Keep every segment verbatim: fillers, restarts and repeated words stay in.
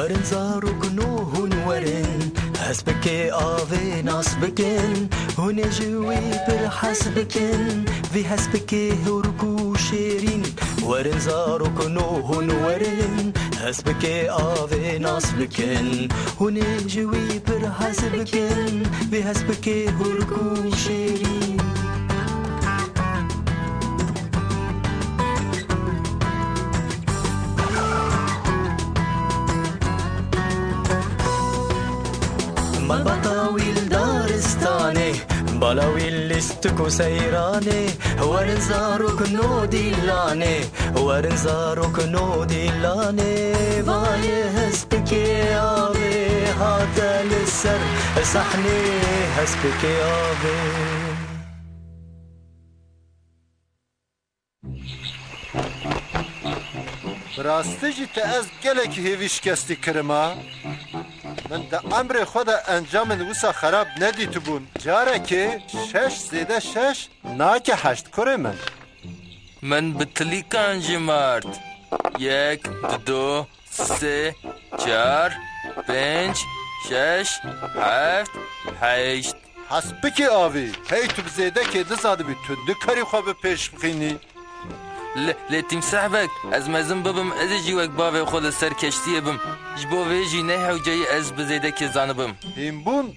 Werin zarokno hûn werin, hespikê avê nas bikin, hûn ê ji wî pir hez bikin, vî hespikê hûrk û şêrîn. Werin zarokno hûn werin, hespikê avê nas bikin, hûn ê ji wî pir hez bikin, vî hespikê hûrk û şêrîn. Malbata wî li daristanê, bala wî lîstik û seyranê, werin zarokno dîlanê, werin zarokno dîlanê, vayê hespikê avê hate li ser sahnê, hespikê avê. Bi rastî jî te ez gelekî hêvî şikestî kirima. Min di emrê xwe de encamên wisa xerab nedîtibûn. Carekê şeş zêde şeş nake heşt kurê min. Min bi tilîkan jimart. Yek, dido, sê, çar, pênc, şeş, heft, heşt. Hespikê avî, hey tu bi zêdekê dizanibî, tu nikarî xwe bi pêş bixînî. Lê, lê tîmseh bek, ez mezin bibim, ez ê jî wek bavê xwe li ser keştiyê bim. Ji bo vê jî ne hewceyî ez bi zêdekê zanibim. Hînbûn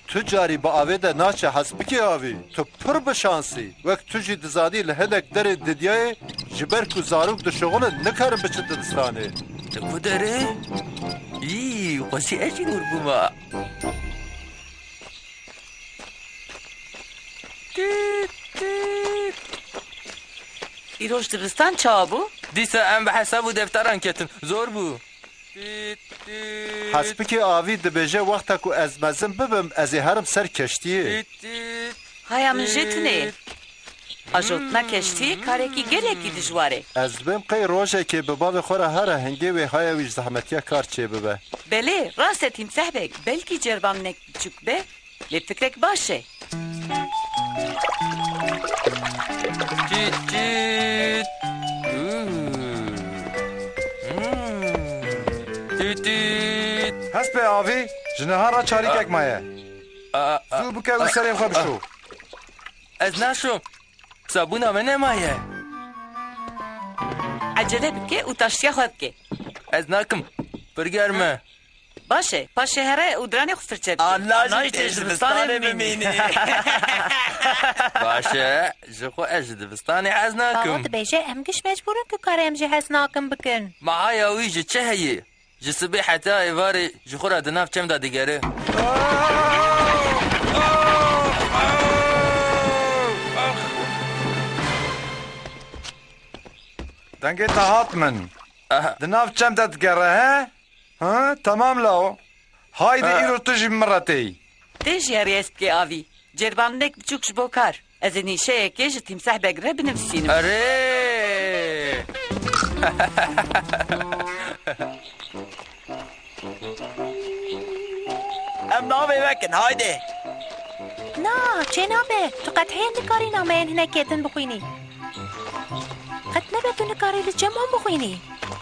tu carî bi avê de naçe hespikê avî. Tu pir bi şansî. Wek tu jî dizanî li hinek derên dinyayê ji ber ku zarok dişixulin nikarin biçin dibistanê. Li ku derê? Î, xwesî ez jî hûr bûma. Tît, tît. Îroj dibistan çawa bû? Dîsa em bi hesab û defteran ketin. Zor bû. Tît, tît. Hespikê avî dibêje, wexta ku ez mezin bibim, ez ê herim ser keştiyê. Tît, tît. Haya min jê tune ye. Tît. Ajotina keştiyê karekî gelekî dijwar e. Ez dibêm qey rojekê bi bavê xwe re here hingê wê haya wî ji zehmetiya kar çêbibe. Belê, rast e Tîmseh Beg, belkî ceribandineke biçûk be, lê fikrek baş e. Çît çît. Û. Hmm. Tît tît. Hespê avî, ji niha re çarîkek maye. A, a, Zû bike û a, serê xwe a. bişo. Ez naşom. Sabûna me nemaye. Ecele bike û taştiya xwe bike. Ez nakim. Pir germ e. Baş e, paşê here û diranê xwe firçe bike. Anna jî tê ji dibistanê bimînî. Baş e, ji xwe ez ji dibistanê hez nakim. Bava dibêje, em giş mecbûr in ku karê em jê hez nakin bikin. Mahaya wî ji çi heye? Ji sibê heta êvarê ji xwe re di nav çem de digere. Dengê te hat min. Aha. Di nav çem de digere, he? Ha, temam law. Haydi Ha. îro tu jî min re têyî. Tê jî herî hespikê avî. Cerbandinek biçûk ji bo kar. Ez ê nîşeyekê ji Tîmseh Beg re binivîsînim. Erê! Em navê vekin, haydi. Na, çênabe. Tu qet heye nikarî nameyên hinekê din bixwînî. Qet nebe tu nikarî li cem wan bixwînî.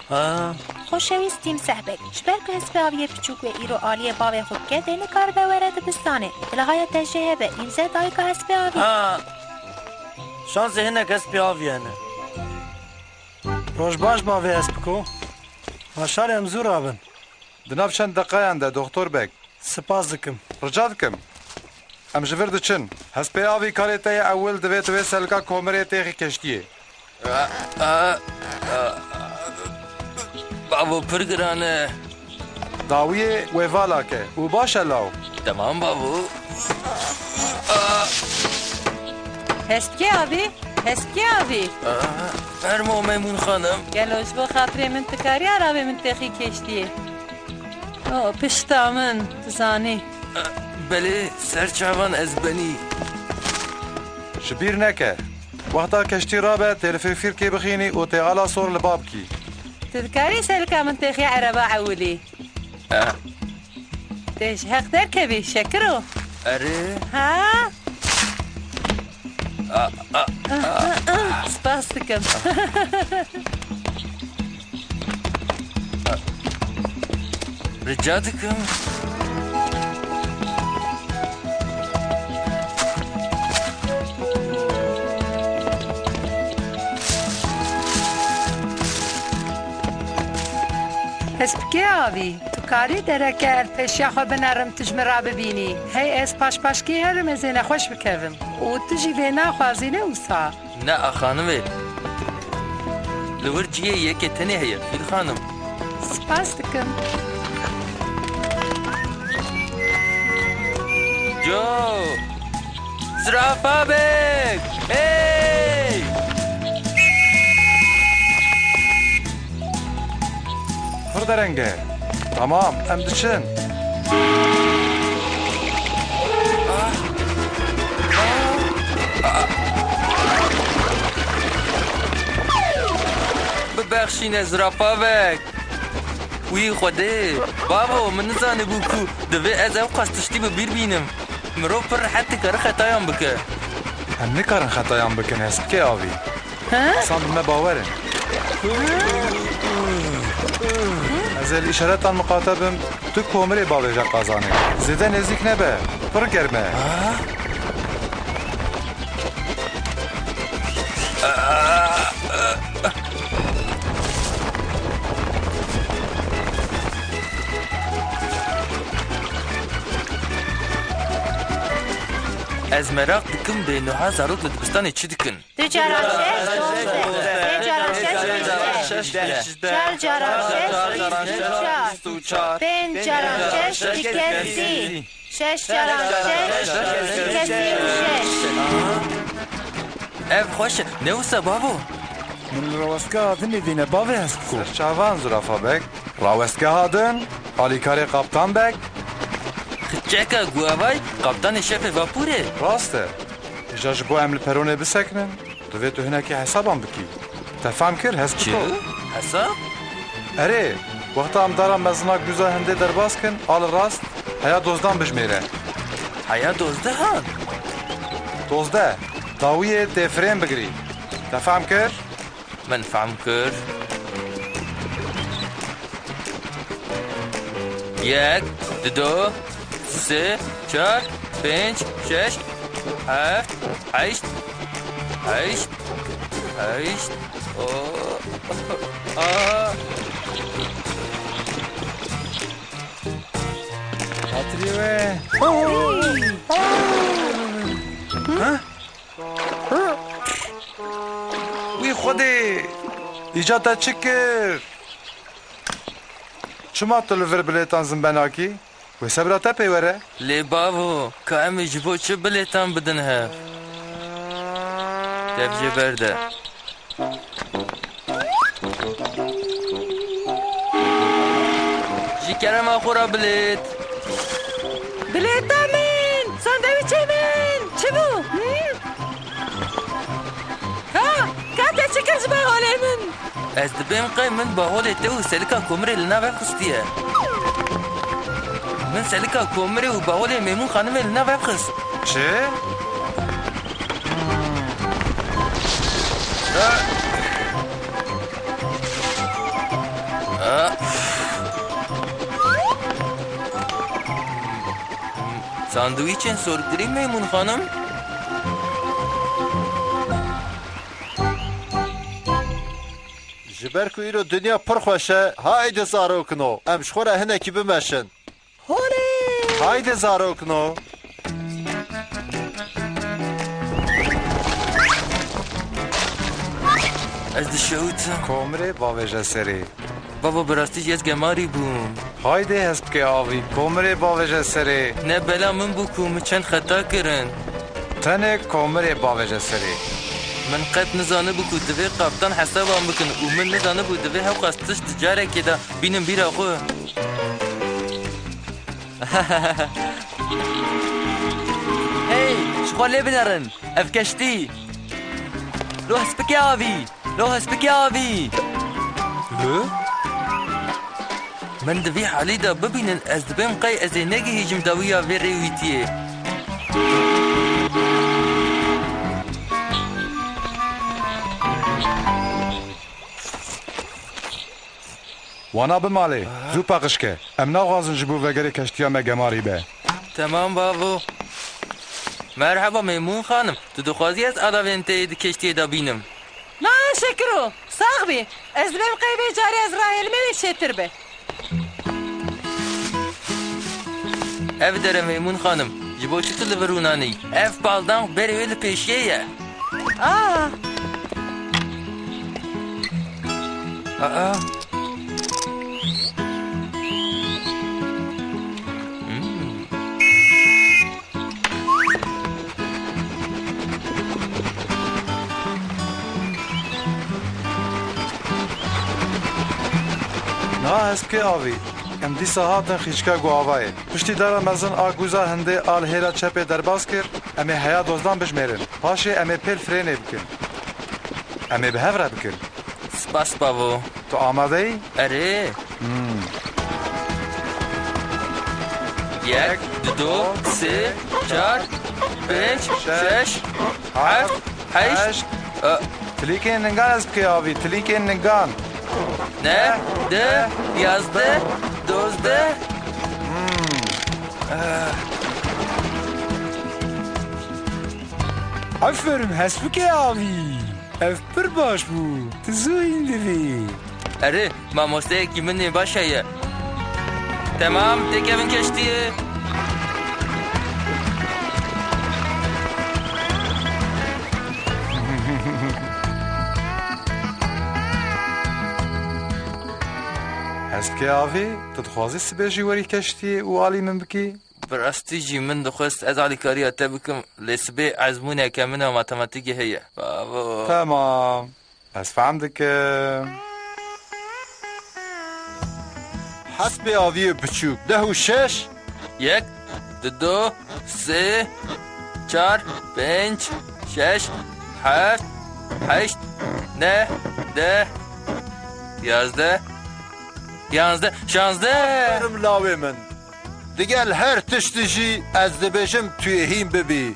Ha. Xoşewîst Tîmseh Beg, ji ber ku hespê aviyê piçûk wê îro aliyê bavê xwe dike, dê nikaribe were dibistanê. Bila haya te jê hebe, îmze dayika hespê avî. Ha. Şansê hinek hespê avî hene. Roj baş bavê hespiko. Ma şarê em zû rabin. Di nav çend deqayan de, Doktor Beg. Spas dikim. Rica dikim. Em ji vir diçin. Hespê avî karê te ye ewil divê tu wê selika komirê têxî keştiyê. Bavo, pir giran e. Dawiyê wê vala ke û baş e law. Temam bavo. Hespkê avî, hespkê avî. Fermo Meymûn xanim. Gelo ji bo xatirê min tu karî ara bê min têxî keştiyê? O, pişta min, tu zanî. Belê, ser çavan ez benî. Ji bîr neke. Wexta keştî rabe, tê li fîrfîrkê bixînî û tê ala sor li ba bikî. Tu dikarî selika min têxî ereba ewilî? Eh. Tê ji heq derkevî, şekiro. Erê. Ha? A, a, a. Spas dikim. Rica dikim. Hespikê avî, tu karî dereke el pêşiya xwe binerim, tu ji min re bibînî. Hey, ez paşpaşkî herim, ez ê nexweş bikevim. Û tu jî vê naxwazî ne wisa? Ne, a xanimê. Li wir cihê yekê tenê heye, Fîl xanim. Spas dikim. Jo! Zirafa bek! Hey! Pir dereng e. Tamam, em diçin. Bibexşîne zirafa bek. Wî Xwedê, bavo, min nizanibû ku divê ez ew qas tiştî bi bîr bînim. Mirov pir rehet dikare xetayan bike. Em nikarin xetayan bikin, hespikê avî. He? Dîsan bi me bawer in. Ez ê li îşaretan miqate bim, tu komirê bavêje qazanê. Zêde nêzîk nebe, pir germ e. Ez meraq dikim bê nuha zarok li dibistanê çi dikin? Du cara şeş, dozdeh. Sê cara şeş, bîst. Çar cara şeş, bîst û çar. Pênc cara şeş, dike sî. Şeş cara şeş, dike sî û şeş. Ev xweş e. Ne wisa bavo? Min li rawestgeha dinê dîne bavê hespiko. Serçavan zirafa bek. Rawestgeha din, alîkarê kaptan bek. Xiçeka guavay, kaptanê şefê vapûrê. Rast e. Îja ji bo em li peronê bisekinin, divê tu hinekî hesaban bikî. Te fam kir, hespiko? Çi? Hesab? Erê, wexta em dara mezina guza hindê derbas kin, a li rast, heya dozdan bijmêre. Heya dozdehan? Dozdeh. Dawiyê tê firên bigirî. Te fam kir? Min fam kir. Yek, dido, sê, çar, pênc, şeş, heft, heşt, heşt, heşt, o, a. Xatirê we. Ha? Wî Xwedê! Îca te çi kir? Çima tu li vir bilêtan zimbe nakî? Wê sebra te pê were? Lê bavo, ka em ê ji bo çi bilêtan bidin hev? Dev jê berde. Ji kerema xwe re bilêt. Bilêta min! Sandewîçê min! Çi bû? Hı? Ka, ka te çi kir ji baholê min? Ez dibêm qey min baholê te û selika komirê li nav hev xistiye. Min selika komirê û baholê Mêmûn Xanimê li nav hev xist. Çi? Sandwîçên sorkirî Mêmûn Xanim? Ji ber ku îro dinya pir xweş e, haydi zarokino, em ji xwe re hinekî bimeşin. Holê! Haydi zarokno. Ez dişewitim. Komirê bavêje serê. Babo, bi rastî jî ez gemarî bûm. Haydi hespikê avî, komirê bavêje serê. Ne bela min bû ku min çend xeta kirin. Tenê komirê bavêje serê. Min qet nizanibû ku divê qaptan hesaban bikin û min nizanibû divê hewqas tişt di carekê de bînim bîra xwe. Hey, ji xwe lê binerin. Ev keştî. Lo hespikê avî. Lo hespikê avî. Hı? Min di vî halî de bibînin, ez dibêm qey ez ê negihîjim dawiya vê rêwîtiyê. Wana bi malê, zû paqij ke. Em naxwazin ji bo vegerê keştiya me gemarî be. Temam bavo. Merheba Meymûn xanim. Tu dixwazî ez alavên te yê di keştiyê de bînim? Na, şekiro. Sax bî. Ez dibêm qey vê carê ez rahêlimê wê çêtir be. Ev dere Meymûn xanim, ji bo çi tu li vir rûnanî? Ev paldank berê wê li pêşiyê ye. Aa! Aa! Hmm. Niha hespkê avî. Em dîsa hatin xîçka guavayê. Piştî dara mezin a guza hindê a li hêla çepê derbas kir, em ê heya dozdan bijmêrin. Paşê em ê pêl frênê bikin. Em ê bi hev re bikin. Spas bavo. Tu amade yî? Erê. Hmm. Yek, du, sê, çar, pênc, şeş, heft, heşt. Heşt. E. Tilîkên ningan ez bikê avî, tilîkên ningan. Neh, deh, yazdeh, dozdeh. Hmm. Aferin, hespikê avî. Ev pir baş bû. Tu zû hîn dibî. Erê, mamosteyekî min ê baş heye. Temam, têkevin keştiyê. Hespikê avî, tu dixwazî sibê jî werî keştiyê û alî min bikî? Bi rastî jî min dixwest ez alîkariya te bikim, lê sibê ezmûneke min a matematîkê heye. Bavo. Temam. Ez fehm dikim. Hespê aviyê biçûk. Deh û şeş. Yek, du, sê, çar, pênc, şeş, heft, heşt, neh, deh, yazdeh, yanzdeh, şanzdeh. Aferin lawê min. Digel her tiştî jî ez dibêjim tu yê hîn bibî.